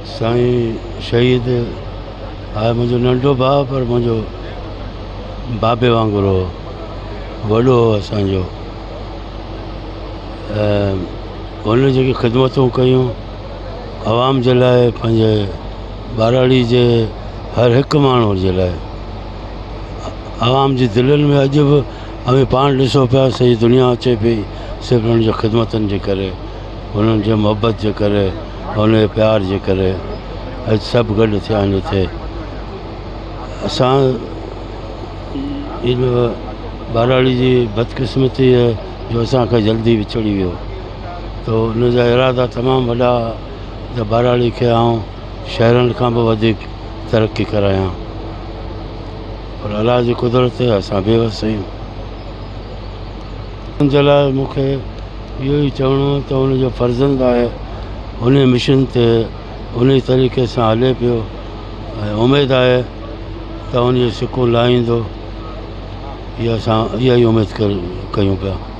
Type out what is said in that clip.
سائين شهيد آهي منهنجو ننڍو ڀاءُ پر منهنجو بابي وانگر هو وڏو هو اسانجو ۽ هن جيڪي خدمتون ڪيون عوام جي لاءِ پنهنجي ٻهراڙي جي هر هڪ ماڻهوءَ جي لاءِ عوام جي دلين ۾ اڄ به اوهين پاڻ ڏسو پيا سڄي دنيا اچي پئي صرف هنن جي خدمتن جي ڪري هنن جي محبت جي ڪري هن جي پيار جي ڪري اڄ سڀ گڏ ٿيا آهن هتي اسان ان ٻهراڙي جي بدقسمتي آهي جو اسان کان جلدي وڇڙي ويو ته هن جا ارادا تمام وڏا ته ٻهراڙي کي آئون شهرن کان به وڌيڪ ترقي ڪرايان پر الله جي قدرت اسان بيوس آهيون ان جي لاءِ مون کي اهو ئي چوڻو آهي ته هن جو فرزند آهي هن مشن تي هن ئي طريقي سان هلي پيو ۽ اميد آهي ته هن جو سڪو لاهيندو اها اسان اها ئي اميد ڪيون پيا.